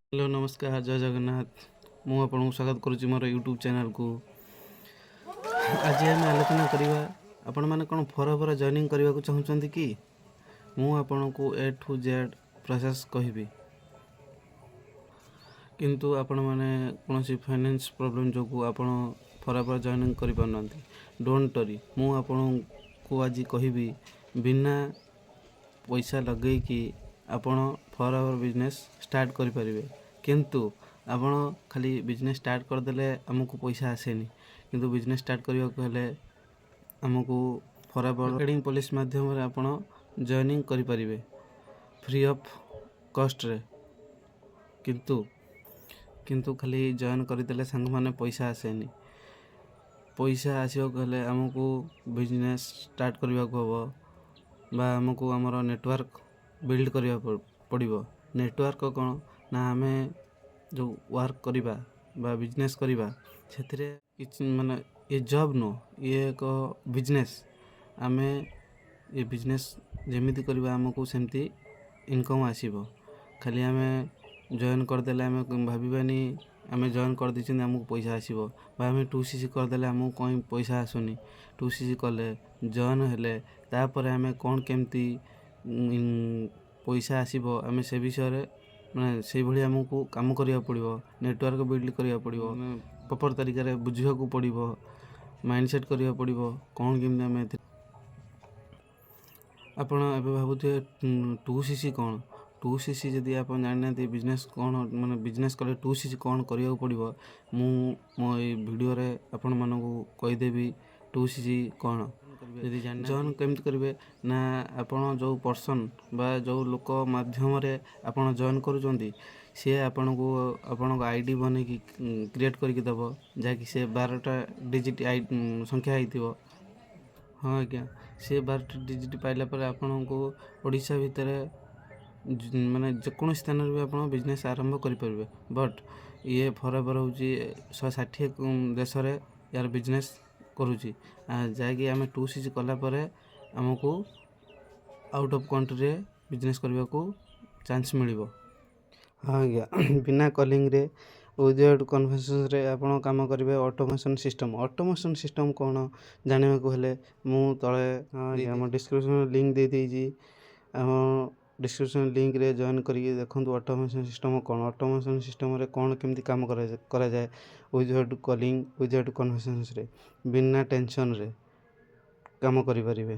Hello, ନମସ୍କାର, ଜୟ ଜଗନ୍ନାଥ। ମୁଁ ଆପଣଙ୍କୁ ସ୍ୱାଗତ କରୁଛି ମୋର ୟୁଟ୍ୟୁବ୍ ଚ୍ୟାନେଲ୍କୁ। ଆଜି ଆମେ ଆଲୋଚନା କରିବା, ଆପଣମାନେ କ'ଣ ଫରଏଭର ଜଏନିଂ କରିବାକୁ ଚାହୁଁଛନ୍ତି କି? ମୁଁ ଆପଣଙ୍କୁ ଏ ଟୁ ଜେଡ଼୍ ପ୍ରୋସେସ୍ କହିବି। କିନ୍ତୁ ଆପଣମାନେ କୌଣସି ଫାଇନାନ୍ସ ପ୍ରୋବ୍ଲେମ୍ ଯୋଗୁଁ ଆପଣ ଫରଏଭର ଜଏନିଂ କରିପାରୁନାହାନ୍ତି। Don't worry, ମୁଁ ଆପଣଙ୍କୁ ଆଜି କହିବି, ବିନା ପଇସା ଲଗେଇକି ଆପଣ ଫରଏଭର ବିଜନେସ୍ ଷ୍ଟାର୍ଟ କରିପାରିବେ। କିନ୍ତୁ ଆପଣ ଖାଲି ବିଜନେସ୍ ଷ୍ଟାର୍ଟ କରିଦେଲେ ଆମକୁ ପଇସା ଆସେନି। କିନ୍ତୁ ବିଜନେସ୍ ଷ୍ଟାର୍ଟ କରିବାକୁ ହେଲେ ଆମକୁ ଫରଏଭର ଟ୍ରେଡ଼ିଂ ପଲିସି ମାଧ୍ୟମରେ ଆପଣ ଜଏନିଂ କରିପାରିବେ ଫ୍ରି ଅଫ୍ କଷ୍ଟରେ। କିନ୍ତୁ କିନ୍ତୁ ଖାଲି ଜଏନ୍ କରିଦେଲେ ସାଙ୍ଗମାନେ, ପଇସା ଆସେନି। ପଇସା ଆସିବାକୁ ହେଲେ ଆମକୁ ବିଜନେସ୍ ଷ୍ଟାର୍ଟ କରିବାକୁ ହେବ ବା ଆମକୁ ଆମର ନେଟୱାର୍କ ବିଲ୍ଡ କରିବାକୁ ପଡ଼ିବ। ନେଟୱାର୍କ କ'ଣ ନା, ଆମେ ଯେଉଁ ୱାର୍କ କରିବା ବା ବିଜନେସ୍ କରିବା, ସେଥିରେ କିଛି ମାନେ ଇଏ ଜବ୍ ନୁହଁ, ଇଏ ଏକ ବିଜନେସ୍। ଆମେ ଏ ବିଜନେସ୍ ଯେମିତି କରିବା, ଆମକୁ ସେମିତି ଇନକମ୍ ଆସିବ। ଖାଲି ଆମେ ଜଏନ୍ କରିଦେଲେ, ଆମେ ଭାବିବାନି ଆମେ ଜଏନ୍ କରିଦେଇଛନ୍ତି, ଆମକୁ ପଇସା ଆସିବ ବା ଆମେ 2CC କରିଦେଲେ ଆମକୁ କ'ଣ ପଇସା ଆସୁନି। 2CC କଲେ, ଜଏନ୍ ହେଲେ, ତାପରେ ଆମେ କ'ଣ କେମିତି ପଇସା ଆସିବ, ଆମେ ସେ ବିଷୟରେ ମାନେ ସେଇଭଳି ଆମକୁ କାମ କରିବାକୁ ପଡ଼ିବ, ନେଟୱାର୍କ ବିଲ୍ଡ କରିବାକୁ ପଡ଼ିବ, ପ୍ରପର୍ ତରିକାରେ ବୁଝିବାକୁ ପଡ଼ିବ, ମାଇଣ୍ଡ ସେଟ୍ କରିବାକୁ ପଡ଼ିବ କ'ଣ କେମିତି ଆମେ ଏଥିରେ। ଆପଣ ଏବେ ଭାବୁଥିବେ 2CC କ'ଣ? 2CC ଯଦି ଆପଣ ଜାଣିନାହାନ୍ତି, ବିଜନେସ୍ କ'ଣ, ମାନେ ବିଜନେସ୍ କଲେ 2CC କ'ଣ କରିବାକୁ ପଡ଼ିବ, ମୁଁ ମୋ ଏଇ ଭିଡ଼ିଓରେ ଆପଣମାନଙ୍କୁ କହିଦେବି 2CC କ'ଣ। ଯଦି ଜଏନ୍ କେମିତି କରିବେ ନା, ଆପଣ ଯେଉଁ ପର୍ସନ୍ ବା ଯେଉଁ ଲୋକ ମାଧ୍ୟମରେ ଆପଣ ଜଏନ୍ କରୁଛନ୍ତି, ସିଏ ଆପଣଙ୍କୁ ଆପଣଙ୍କ ଆଇଡ଼ି ବନେଇକି କ୍ରିଏଟ୍ କରିକି ଦେବ, ଯାହାକି ସେ 12ଟା ଡିଜିଟ୍ I ସଂଖ୍ୟା ହେଇଥିବ। ହଁ ଆଜ୍ଞା, ସେ 12ଟି ଡିଜିଟ୍ ପାଇଲା ପରେ ଆପଣଙ୍କୁ ଓଡ଼ିଶା ଭିତରେ ମାନେ ଯେକୌଣସି ସ୍ଥାନରେ ବି ଆପଣ ବିଜନେସ୍ ଆରମ୍ଭ କରିପାରିବେ। ବଟ୍ ଇଏ ଫରଏଭର ହେଉଛି 160 ଦେଶରେ ଏହାର ବିଜନେସ୍ କରୁଛି, ଯାହାକି ଆମେ 2CC କଲା ପରେ ଆମକୁ ଆଉଟ୍ ଅଫ୍ କଣ୍ଟ୍ରିରେ ବିଜନେସ୍ କରିବାକୁ ଚାନ୍ସ ମିଳିବ। ହଁ ଆଜ୍ଞା, ବିନା କଲିଂରେ, ୱିଦାଉଟ୍ କନଭରସେସନ୍ରେ ଆପଣ କାମ କରିବେ। ଅଟୋମେସନ୍ ସିଷ୍ଟମ୍, ଅଟୋମେସନ୍ ସିଷ୍ଟମ୍ କ'ଣ ଜାଣିବାକୁ ହେଲେ ମୁଁ ତଳେ, ହଁ ଆଜ୍ଞା, ଆମ ଡିସ୍କ୍ରିପ୍ସନ୍ରେ ଲିଙ୍କ୍ ଦେଇଦେଇଛି। ଆମ ଡିସ୍କ୍ରିପ୍ସନ୍ ଲିଙ୍କ୍ରେ ଜଏନ୍ କରିକି ଦେଖନ୍ତୁ ଅଟୋମେସନ୍ ସିଷ୍ଟମ୍ କ'ଣ, ଅଟୋମେସନ୍ ସିଷ୍ଟମ୍ରେ କ'ଣ କେମିତି କାମ କରାଯାଏ, ୱିଦାଉଟ୍ କଲିଂ, ୱିଦାଉଟ୍ କନଭରସେସନ୍ରେ, ବିନା ଟେନସନ୍ରେ କାମ କରିପାରିବେ।